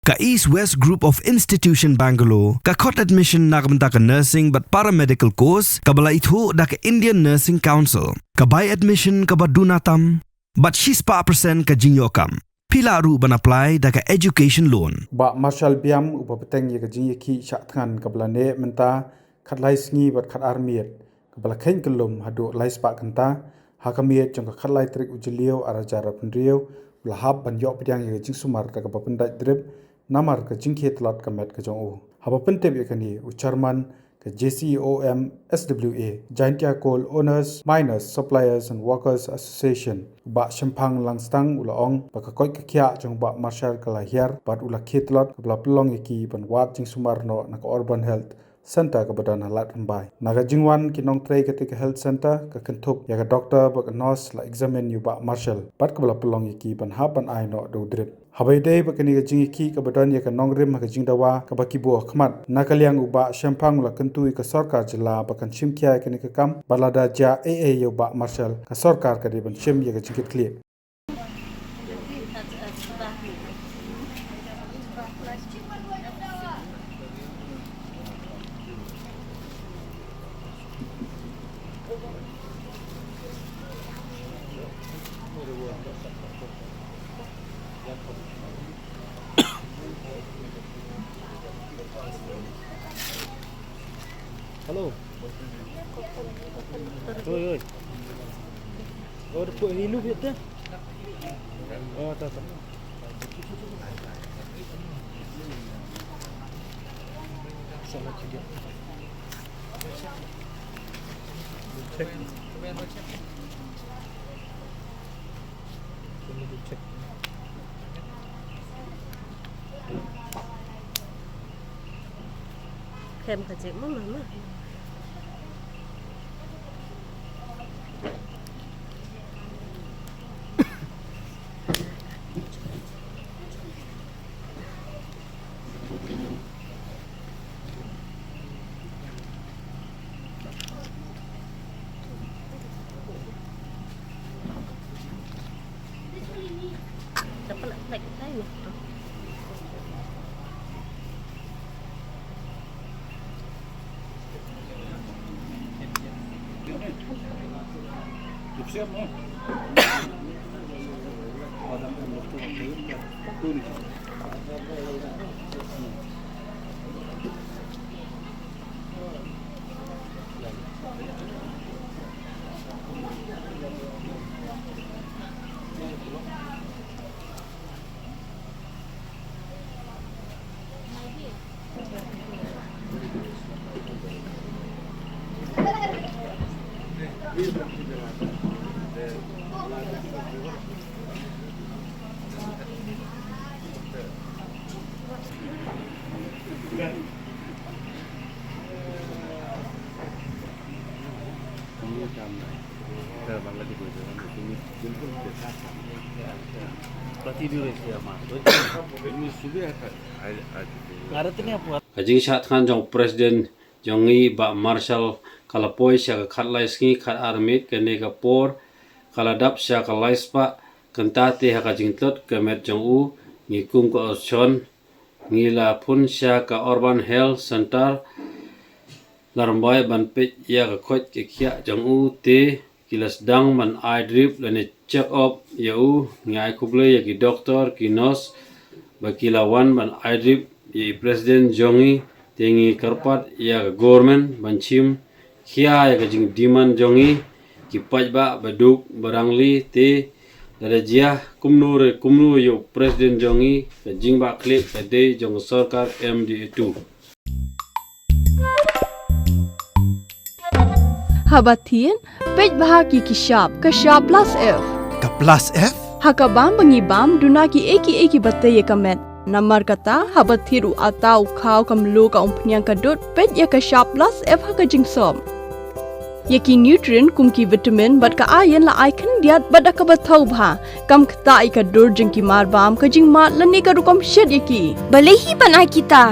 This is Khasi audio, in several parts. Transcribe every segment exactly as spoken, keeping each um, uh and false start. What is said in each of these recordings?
Ka East West Group of Institution Bangalore ka khot admission na ka bynta ka nursing bad paramedical course kaba la ithuh da ka Indian Nursing Council. Ka bai admission kaba duna tam bad shispah percent ka jingïoh kam. Phi lah ruh ban apply da ka education loan. Bah Marshal Biam uba bteng ïa ka jingïakhih shah thngan kaba la neh mynta khatlai sngi bad khatar miet, kaba la kheiñ kyllum haduh lai spah kynta ha ka miet jong ka khatlai tarik u Jylliew arhajar arphew hynriew, u la hap ban ïoh pdiang ïa ka jingsumar da kaba pyndait drip namar ka jingkhie tlot ka met ka jong u. Haba pyntip ïa kane, u chairman ka J C O M S W A, Jaintia Coal Owners, Miners, Suppliers and Workers Association, Bah Shemphang Langstang, u la ong ba ka koit ka khiah jong Bah Marshal ka la hiar bad u la khie tlot, kaba la pynlong ïa ki ban wad jingsumar noh na ka Urban Health Centre kaba don ha Lad Rymbai. Na ka jingwan ki nongtrei kata ka health centre, ka kynthup ïa ka doctor bad ka nurse la examine ïa u Bah Marshal bad kaba la pynlong ïa ki ban hap ban ai noh da u drip. Haba ïadei bad kane ka jingïakhih kaba don ïa ka nongrim ha ka jingdawa kaba ki buh ha khmat, na ka liang u Bah Shemphang u la kyntu ïa ka sorkar jylla ba kan shim khia ïa kane ka kam, bad lada jia ei ei ïa u Bah Marshal, ka sorkar ka dei ban shim ïa ka jingkitkhlieh. Hello. Oi, oi. Oh, tu hilu kita. Oh, tak, tak. Salah juga. Check. Check. Khem ka jek ma ma ma. Ka jingshah thngan jong President jong ngi Bah Marshal ka la poi sha ka khatlai sngi khatar miet, kane ka por ka la dap sha ka lai spah kynta te ha ka jingtlot ka met jong u. Ngi kum ka opposition ngi la phone sha ka Urban Health Centre Lad Rymbai ban peit ïa ka koit ka khiah jong u te ki la sdang ban ai drip lane check up ïa u. Ngi ai khublei ïa ki doktor ki nurse ba ki la wan ban ai drip ïa i president jong ngi. Te ngi kyrpad ïa ka government ban shim khia ïa ka jingdemand jong ngi ki paidbah ba duk ba rangli. Te lada jia kumno re kumno ïa u president jong ngi, ka jingbakla ka dei jong ka sorkar M D A two. Haba thied, peit bha ki ki shap, ka shap plus F. Ka plus F? Ha ka bam ba ngi bam, duna ki ei ki ei ki ba tei ïa ka met. Namar kata, haba thied u atta u khaw ka mluh ka umphniang ka dud, peit ïa ka shap plus F ha ka jingsop. Ïa ki nutrient kum ki vitamin bad ka iron la ai khyndiat bad da kaba thaw bha. Kam ktah ïa ka dur jong ki marbam, ka jingmad lane ka rukom shet ïa ki. Balei hi ban ai kita?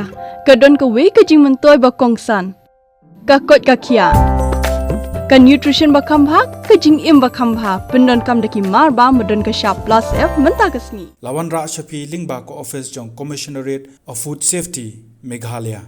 Ka don kawei ka jingmyntoi ba kongsan. Ka koit ka khiah. Ka nutrition ba kham bha, ka jingim ba kham bha, pyndonkam da ki mar ba, ba don ka shap plus F mynta ka sngi. La wanrah sha phi lyngba ka office jong Commissionerate of Food Safety, Meghalaya.